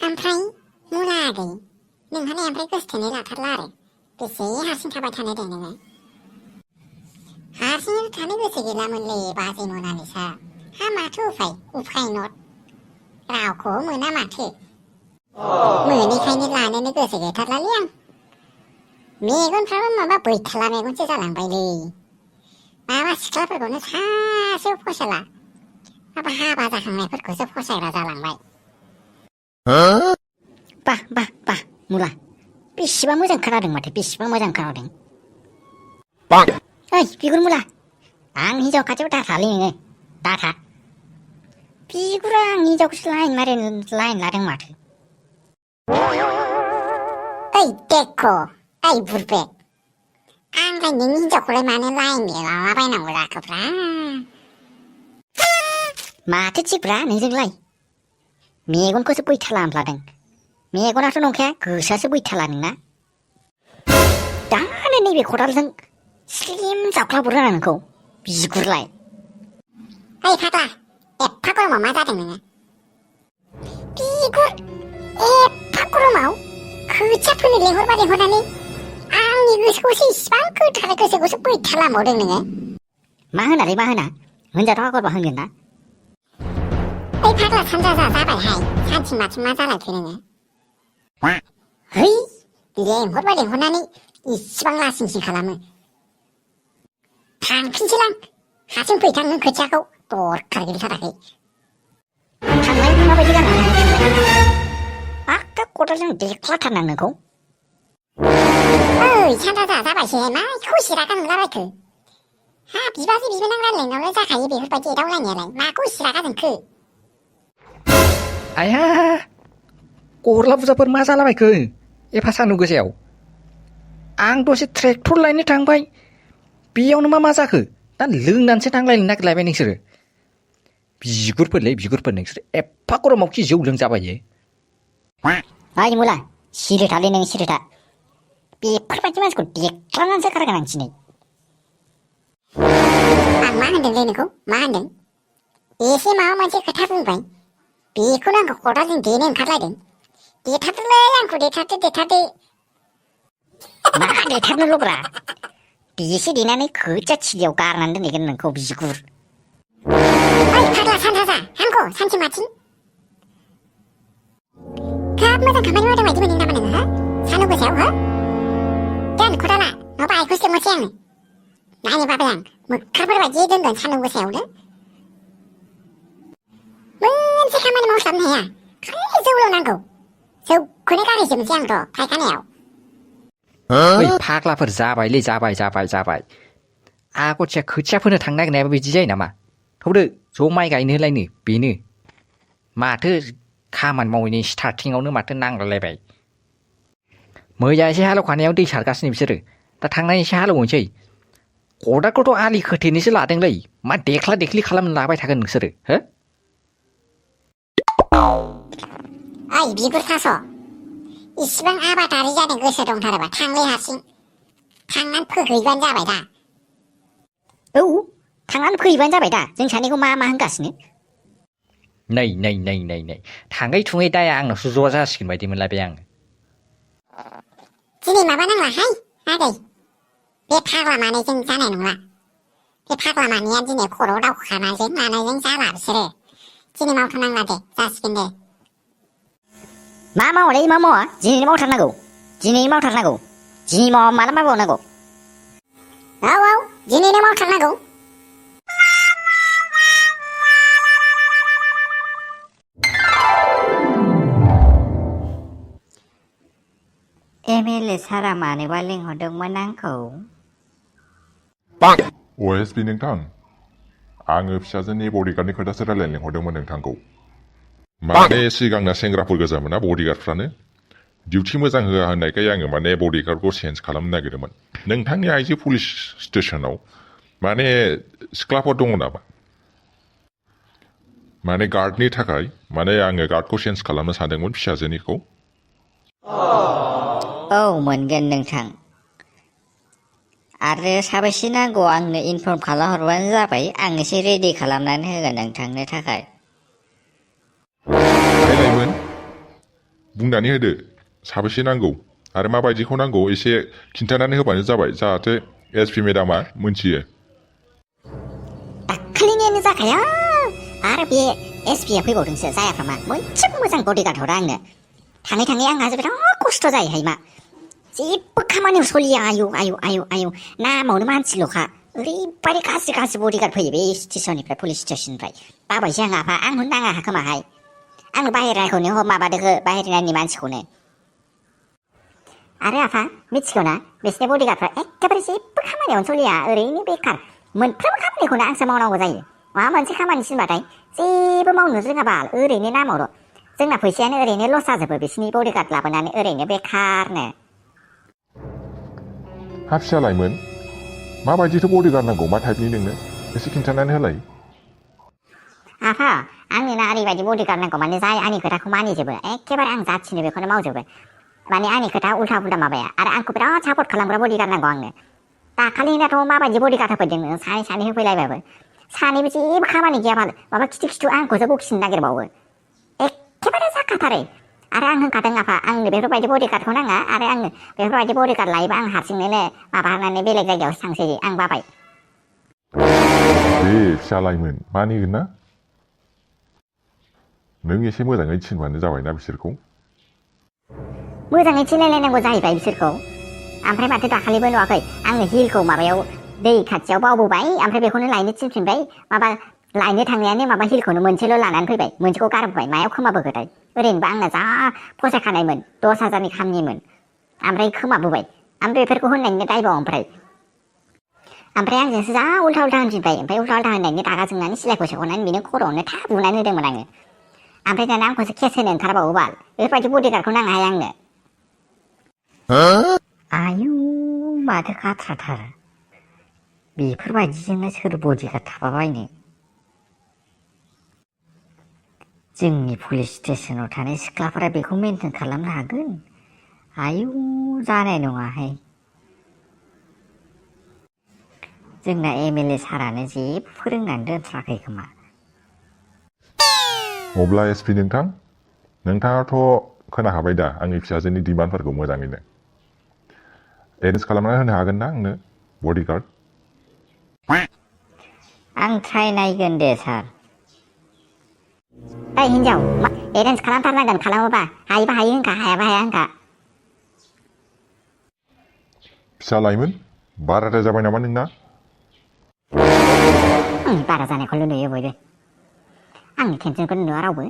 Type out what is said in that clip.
ओमफ्राय मुला आगै नोंहालाय ओमफ्राय गोसथोनाय लाथारला आरो बेसे हारसिं थाबाय थानो दे नोङो हारसिं थानो गोसो गैलामोनलै बाजै मोनानिसा हा माथो उफाय नट रावखौ मोना माथो मोनैखायनो लानोनो गोसो गैथारलालै आं मेगनफ्राबो माबा बैथाला मेगनसो जालांबायलै माबा सिख्लाफोरखौनो सासेयाव फसायला माबा हाबा जाखांनायफोरखौसो फसायग्रा जालांबाय बा मुला बेसेबां मोजां खोनादों माथो बेसेबां मोजां खोनादों ओइ बिगुर मुला आं हिनजाव खाथियाव दाथालै नोङो दाथा बिगुरा आं हिनजावखौसो लाइन लादों माथो ओइ देखो ओइ बुरबे आंलाय नोंनि हिनजावखौलाय मानो लाइन लालाबायनांगौ जाखोब्रा माथो थिगब्रा नोंजोंलाय मेगनखौसो बैथाला होनफ्लादों मेगनाथ' नंखाया गोसोआसो बैथाला नोंना दानो नैबे खदालजों स्लिम जावख्लाबहरो आं नोंखौ बिगुरलाय ओइ फाग्ला एफा गरमाव मा जादों नोङो बिगुर एफा गरमाव खोथिया फोनो लेंहरनानै आंनि गोसोखौसो इसिबां गोथार गोसोखौसो बैथालामबावदों नोङो मा होना होनजाथ' आगरबा होनगोन ना ओइ फाग्ला सानजा जाबायहाय सानथिं माथिं मा जालायखो नोङो है लेंहरनानै इसिबां लासिंसिं खालामो थांफिनसैलां हारसिं फैथां नों खोथियाखौ दरखार गैथाराखै थांनायनि माबायदि जानानै आखा खदालजों देख्लाथारनां नोंखौ ओइ सानजा जाबायसो मा खुसि रागा नंलाबायखो हा बिबाजै बिबोनां रायलायनायावलाय जाखायो बेफोरबायदि एदावलायनायालाय माखौ सिरागा जोंखो आया गरला बुरजाफोर मा जालाबायखो एफा सान्दुं गोसायाव आं दसे ट्रेक्टर लायनो थांबाय बेयावनो मा जाखो दा लोंनानैसो नांलायनो नागिरलायबाय नोंसोरो बिगुरफोर नोंसोर एफा गरमाव खि जौ लोंजाबायो ओइ मुला सिरि थालै नों सिरि था बेफोरबायदि मानसिखौ देख्लानानैसो खारगोन आं दिनै आं मा होनदोंलै नोंखौ मा होनदों एसे माबा मोनसे खोथा बुंबाय बेखौनो आंखौ खदालजों देनो ओंखारलायदों देथारदोलै आंखौ देथारदो मा देथारनोल'ब्रा बेसे देनानै खोथिया थिलियाव गारनानै दोनहैगोन नोंखौ बिगुर ओइ फाग्ला सानजा हामखौ सानसे माथिं खोब मोजां खामानि मावदों बायदि मोनदों नामा नोङो हो सान्दुं गोसायाव हो दोन खदाला नङाबा आइखौसो लिंहरसै आङो नायनो बाबाय आं मोख्राफोर बायदि दोनगोन सान्दुं गोसायावनो मोनसे खामानि मावस्लाबनो हाया खालि जौल' नांगौ जौखौनो गारहैजोबनोसै आंथ' फायखानायाव ओइ फाग्लाफोर जाबायलै जाबाय आगथिया खोथिया फोनो थांनो नागिरनायाबो बिदि जायो नामा थौदो ज' माइ गायनो होलायनो बेनो माथो खामानि मावैनि स्टार्टिंआवनो माथो नांलायलायबाय मैया एसे हालेवखानायाव दै सारगासिनो बिसोरो दा थांनानै एसे हालेवनोसै खदालखौथ' आलि खोथेनोसो लादोंलै मा देख्ला देख्लि खालामनो लाबाय थागोन नोंसोरो हो ओइ बिगुर थास' इसिबां आबादारि जानो गोसो दंथारोबा थांलै हारसिं थांनानै फोहैबानो जाबाय दा औ थांनानै फैबानो जाबाय दा जों सानैखौ मा होनगासिनो नै थाङै थुङै दाया आंनावसो ज' जासिगोन बायदि मोनलायबाय आङो दिनै माबा नांलाहाय आगै बे फाग्ला मानैजों जानाय नंला बे फाग्ला मानैया दिनै खर'आव दावखोखानायजों मानायजों जाला बिसोरो दिनै मावथ'नांला दे जासिगोन दे मा मावा दिनै मावथारनांगौ दिनै मावा माला मावबावनांगौ औ दिनैनो मावथारनांगौ MLA सारा मानोबा लिंहरदोंमोन आंखौ OSP नोंथां आङो फिसाजोनि बडिगार्डनि खोथासो रायलायनो लिंहरदोंमोन नोंथांखौ माने सिगांना सेंग्राफोर गोजामोन ना बडिगार्डफ्रानो डिउटि मोजां होआ होननायखाय आङो माने बडिगार्डखौ चेन्ज खालामनो नागिरदोंमोन नोंथांनि आइजो पुलिस स्टेसनाव माने सिख्लाफोर दङ नामा माने गार्डनि थाखाय माने आङो गार्डखौ चेन्ज खालामनो सानदोंमोन फिसाजोनिखौ औ मोनगोन नोंथां आरो साबैसे नांगौ आंनो इनफर्म खालामहरबानो जाबाय आं एसे रेडि खालामनानै होगोन नोंथांनो थाखाय बुंनानै होदो साबेसे नांगौ आरो माबायदिखौ नांगौ एसे खिन्थानानै होबानो जाबाय जाहाथे एसपि मेडामा मोनथियो। दाखालिनियानो जाखाया आरो बे एसपिया फैबावदोंसो जायाफ्रा मा मोनसेबो मोजां बडिगार्ड हरा आंनो थाङै थाङै आंहा बिराद खस्थ' जायोहाय मा जेबो खामानियाव सलिया आयु आयु आयु आयु नामावनो मानसिल'खा ओरैबायदि गाज्रि गाज्रि बडिगार्ड फैयो बे स्टेसननिफ्राय पुलिस स्टेसननिफ्राय बाबायसो आं आफा आंनो नाङा खोमाहाय आंनो बाहेराखौनो माबादोखो बाहेरानि मानसिखौनो आरो आफा मिथिगौ ना बिसोरनि बडिगार्डफ्रा एखेबारे जेबो खामानियावनो सलिया ओरैनो बेखार मोनफ्रोमबो खामानिखौनो आंसो मावनांगौ जायो माबा मोनसे खामानि थिनबाथाय जेबो मावनो रोङाबा ओरैनो नामावल' जोंना फैसायानो ओरैनो लस जाजोबो बिसोरनि बडिगार्ड लाबोनानै ओरैनो बेखारनो। हा फिसालायमोन माबायदिथो बडिगार्ड नांगौ मा टाइपनि नोंनो एसे खिन्थानानै होलाय। आफा आंनो ना ओरैबायदि बडिगार्ड नांगौ माने जाय आंनि खोथाखौ मानिजोबो एखेबारे आं जाथिनो बेखौनो मावजोबो माने आंनि खोथा उल्था पुल्था माबाया आरो आंखौ बिराद सापर्ट खालामग्रा बडिगार्ड नांगौ आंनो। दाखालिनाथ' माबायदि बडिगार्ड होफैदों नों सानै सानै होफैलायबाबो सानैबो जेबो खामानि गैयाबा माबा खिथु खिथु आंखौसो बखिनो नागिरबावो एखेबारे जाखाथारो आरो आं होनखादों आफा आंनो बेफोरबायदि बडिगार्डखौ नाङा आरो आंनो बेफोरबायदि बडिगार्ड लायोबा आं हारसिंनो माबानानै बेलेग जायगायावसो थांसै आं बाबाय। दे फिसालायमोन मानिगोन ना नों एसे मोजाङै थिनबानो जाबायना बिसोरखौ। मोजाङै थिनलायलायनांगौ जाहैबाय बिसोरखौ ओमफ्राय माथो दाखालिबो नुवाखै आङो हिलखौ माबायाव दै खाथियाव बावबोबाय ओमफ्राय बेखौनो लायनो थिनफिनबाय माबा लायनो थांनायानो माबा हिलखौनो मोनसेल' लानानै फैबाय मोनसेखौ गारबोबाय मायाव खोमाबोखोथाय ओरैनोबा आंना जा फसायखानायमोन 10,000नि खामनिमोन ओमफ्राय खोमाबोबाय ओमफ्राय बेफोरखौ होननायनि दायबाव ओमफ्राय आंजोंसो जा उल्था उल्था होनफिनबाय ओमफ्राय उल्था उल्था होननायनि रागा जोंनानै सिलायखौ सेख'नानै बेनो खर'आवनो थाब बुनानै होदोंमोन आङो ओमफ्राय दाना आंखौसो केस होनो ओंखारबावो बाल बेफोरबायदि बडिगार्डखौ नाङाहाय आंनो। आयु माथो खाथ्राथार बेफोरबायदिजोंनो सोर बडिगार्ड थाफाबायनो जोंनि पुलिस स्टेसनाव थानाय सिख्लाफोरा बेखौ मेनटेन खालामनो हागोन आयु जानाय नङाहाय जोंना एमएलए सारानो जेबो फोरोंनानै दोनथ्राखै खोमा। अब्ला एसपि नोंथाङाथ' खोनाखाबाय दा आंनि फिसाजोनि डिमान्डफोरखौ मोजाङैनो एरेन्ज खालामना होनो हागोन ना आंनो बडिगार्ड? आं ट्राइ नायगोन दे सार। ओइ हिन्जाव एरेन्ज खालामथारनांगोन खालामोबा हायोबा हायो होनखा हायाबा हाया होनखा। फिसालायमोन बाराद्राय जाबाय नामा नोंना? आंनि बारा जानायखौल' नुयो बयबो आंनि टेनसनखौनो नुवा रावबो।